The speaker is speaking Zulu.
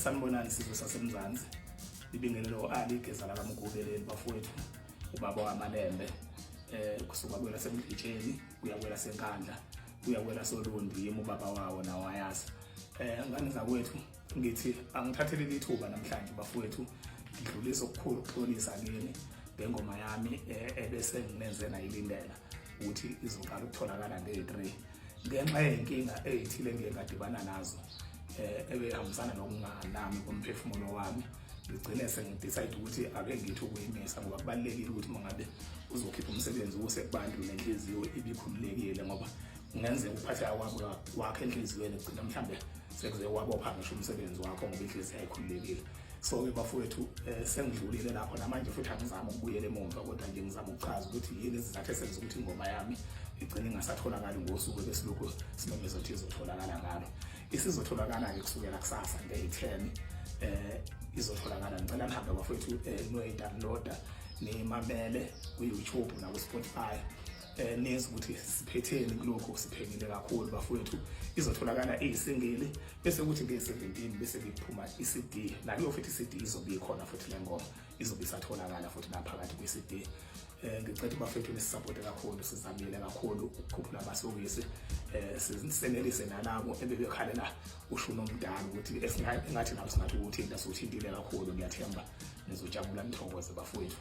Sanibonani sizwe saseMzansi. Ibingelelo ali igeza la kaMgubeleli bafowethu, ubaba wamaLembe. Kusuka kwela semdlitsheni kuya kwela seNkandla kuya kwela soLundi, yimi ubaba wawo nawo ayazi. Ngane zakwethu, ngithi angithathele ithuba namhlanje bafowethu, ngidlulise okukhulu ukuxolisa kini ngengoma yami ebese nginenze nayilindela ukuthi izoqala ukutholakala nge-3. Ngenxa yey'nkinga ey'thile engiye ngadibana nazo ebehambisana nokunganami komphefumulo wami, ngigcine sengidecide ukuthi ake ngithi ukuyimisa, ngoba kubalulekile ukuthi uma ngabe uzokhipha umsebenzi use kubantu nenhliziyo ibikhululekile, ngoba kungenzeka ukuphatheka kwabo kwakho enhliziyweni kugcina mhlambe sekuze wabopha ngisho umsebenzi wakho, ngoba inhliziyo ayikhululekile. So-ke bafowethu, sengidlulile lapho namanje futhi angizami ukubuyela emumva, kodwa nje ngizama ukuchaza ukuthi yini izizathu esenza ukuthi ingoma yami igcine ingasatholakali ngosuku ebesilokhu simemeza ukuthi izotholakala ngalo. Isizotholakala-ke kusukela kusasa ngeyi-10 izotholakala. Ngicela nihambe bafowethu, niyoyi-downloada, nimamele ku-YouTube naku-Spotify, nizwe ukuthi siphetheni kulokhu. Siphekile kakhulu bafowethu. Izotholakala iyi-single, bese kuthi nge-17 bese kuphuma i-CD. Nakuyo futhi i-CD izobe ikhona futhi, le ngoma izobe isatholakala futhi naphakathi kwi-CD. Ngicela bafethu nisupporte kakhulu. Sizamile kakhulu ukukhuphula amasokisi, senelise nalabo ebebekhalela ushuni omdala ukuthi engathi nabo singathi ukuthinta, siwuthintile kakhulu. Ngiyathemba nizojabula, nithokoze bafowethu.